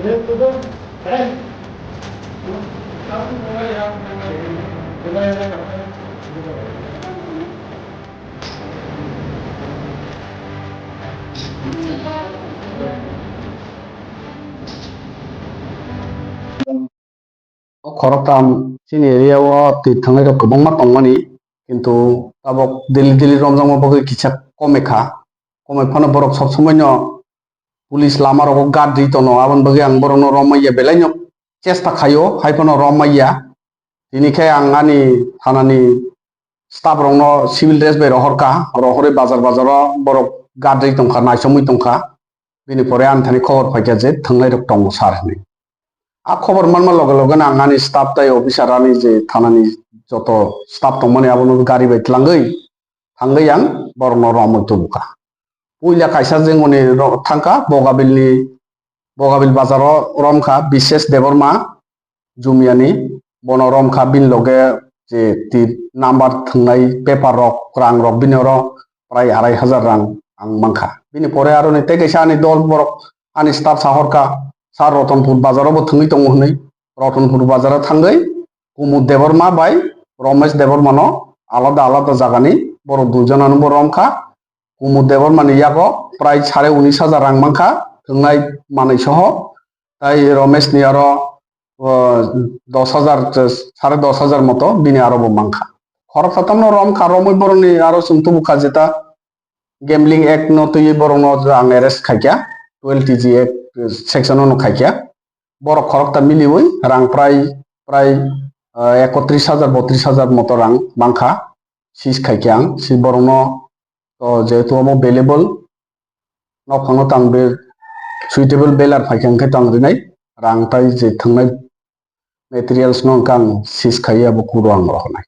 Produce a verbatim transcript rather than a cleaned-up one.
O khoroktham chini area o twi thangnairok kwbangma tongmani, kintu tabok daily daily romjakma bagwi kisa komekha. Komoi phano borok sob somoino police lama rogo guard rwi tono, aboni bagwi ang borokno rom manya belaino chesta khaio, hai phano rom manya. Tini khe ang ani thanani staff rokno civil dress bai rohorkha, rohorwi bazar bazaro borok guard rwi tongkha, naisomwi tongkha. Bini pore ani thani khobor phaikha je thangnairok tongo sir hinwi. A khobor manma loge loge no ang ani staff tai officer ani je thanani joto staff tongmani abono gari bai tlangwi thangwi ang borokno romwi tubukha. Puila kaisa jengoni ro-, thangkha Bogabilni, Bogabil bazaro romkha Bishesh Debbarma Jumiyani, bono romkha bini loge je ti number thwngnai paper rok, rang rok bini oro prai arai hajar rang ang mankha. Bini pore aroni tei kaisa ani dol borok ani staff sahorkha, sir Rotonpur bazaro bo thwngwi tongo hwnwi. Rotonpur bazaro thangwi Kumud Debbarma bai Romesh Debbarmano alada alada jagani borok duijonano bo romkha. Kumud Debbarmani yago prai sare unis hajar rang mankha, thwngnai manwi soho. Tai Romeshni aro, o, dos hajar, sare dos hajar moto bini aro bo mankha. Khoroksa tamno romkha, romwi borokni aro chwng tubukha jeta Gambling Act no twiwi borokno ang arrest khaikha, twelve T G Act section no khaikha. Borok khorokta miliwi rang prai, prai, ah, ekotris hajar, botris hajar moto rang mankha, seize khaikha ang, si borokno, to jehetu omo valuable, nok phangno tang be suitable belar phaikha hwnkhe tang rinai, rang tai je thwngnai materials no hwnkhe ang seize khaiwi abo kuro ang rohornai.